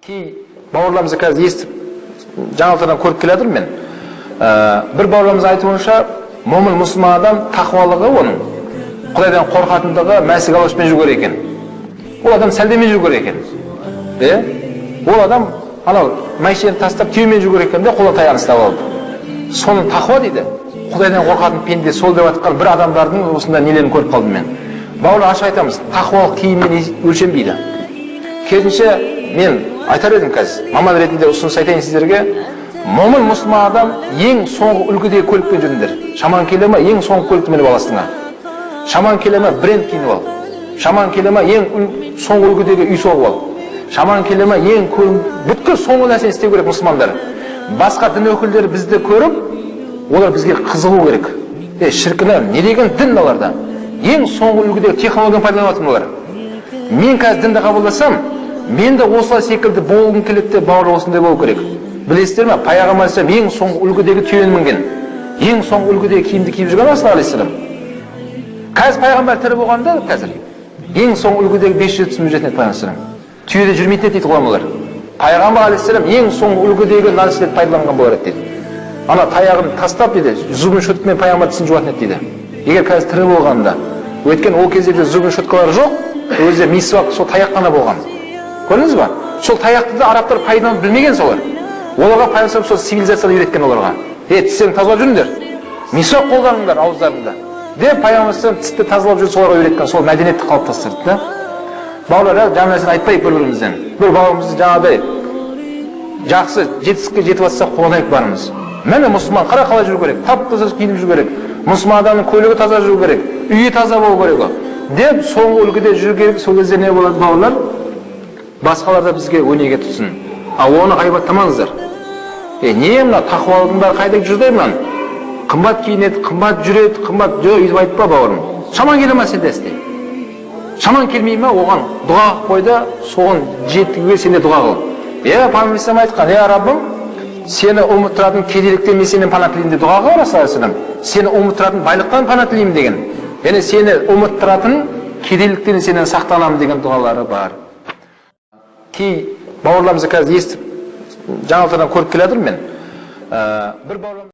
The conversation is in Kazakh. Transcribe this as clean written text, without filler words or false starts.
Кей бауырларымызды қазір естіп, жаңалықтардан көріп келе жатырмын мен. Бір бауырларымыз айтуынша, момын мұсылман адам тақуалығы оның, Құдайдан қорқатындығы мәсі галошпен жүру керек екен. Ол адам сәлдемен жүру керек екен. Ол адам анау мәшинені тастап түйемен жүру керек екен де, қолына таяғын ұстап алып. Соны тақуа дейді. Құдайдан қорқатын пенде сол деп жатқан бір адамдардың осындай нелерін көріп қалдым мен. Бауырлар, ашық айтамыз, тақуалық киіммен өлшенбейді. Керісінше, мен айтар едім қазір, маман ретінде ұсыныс айтайын сіздерге, момын мұсылман адам ең соңғы үлгідегі көлікпен жүріңдер. Шамаң келе ме, ең соңғы көлікті мініп аласың. Шамаң келе ме, бренд киініп ал. Шамаң келе ме, ең соңғы үлгідегі үй соғып ал. Шамаң келе ме, ең бүткіл соңғы нәрсені істеу керек мұсылмандар. Басқа дін өкілдері бізді көріп, олар бізге қызығу керек. Шіркін, не деген дін оларда? Ең соңғы үлгідегі технологияны пайдаланып жатыр олар. Мен қазір дінді қабылдасам, мен де осылай секілді болғым келеді де, бауырлар, осындай болу керек. Білесіздер ме, пайғамбар алейхиссалам ең соңғы үлгідегі түйені мінген, ең соңғы үлгідегі киімді киіп жүрген Расул алейхиссалам. Қазір пайғамбар тірі болғанда, қазір ең соңғы үлгідегі 570 жүретін еді пайғамбар алейхиссалам. Түйеде жүрмейтін еді дейді ғұламалар. Пайғамбар алейхиссалам ең соңғы үлгідегі нәрселерді пайдаланған болар еді дейді. Ана таяғын тастап дейді, зубын щеткамен пайғамбар тісін жуатын еді дейді. Егер қазір тірі болғанда, өйткені ол кездерде зубын щеткалар жоқ, өзі мисвак сол таяқ қана болған. Көрдіңіз ба? Сол таяқты да арабтар пайдаланып білмеген солар. Оларға пайғамбар сол цивилизацияны үйреткен оларға. Тістерін тазалап жүріңдер, мисвак қолданыңдар ауыздарында деп пайғамбар тісті тазалап жүріп соларға үйреткен, сол мәдениетті қалыптастырды да. Бауырлар, жаман нәрсені айтпайық бір-бірімізден. Бір бауырымызды жаңағыдай жақсы жетістікке жетіп жатса қуанайық барымыз. Міне мұсылман қара қалай жүру керек, тап-таза киініп жүру керек, мұсылман адамның көлігі таза жүру керек, үйі таза болу керек деп соңғы үлгіде жүру керек. Сол кезде не болады бауырлар? Басқалар да бізге өнеге тұтсын. Ал оны ғайбаттамаңыздар. Не мына тақуалықтың бәрі қайда жүрді мынаның? Қымбат киінеді, қымбат жүреді, қымбат жоқ, өйтіп айтпа бауырым. Шаман келе ма сенде істе? Шаман келмей ма, оған дұға қылып қой да, соған жетуге сен де дұға қыл. Пайғамбар алейхиссалам айтқан, Раббым, сені ұмыттыратын кедейліктен мен сенен пана тілеймін деп дұға қыл Расул алейхиссалам. Сені ұмыттыратын байлықтан пана тілеймін деген. Яғни сені ұмыттыратын кедейліктен сенен сақтанамын деген дұғалары бар. Кей бауырларымызды қазір естіп, жаңалықтардан көріп келе жатырмын мен. Бір бауырларым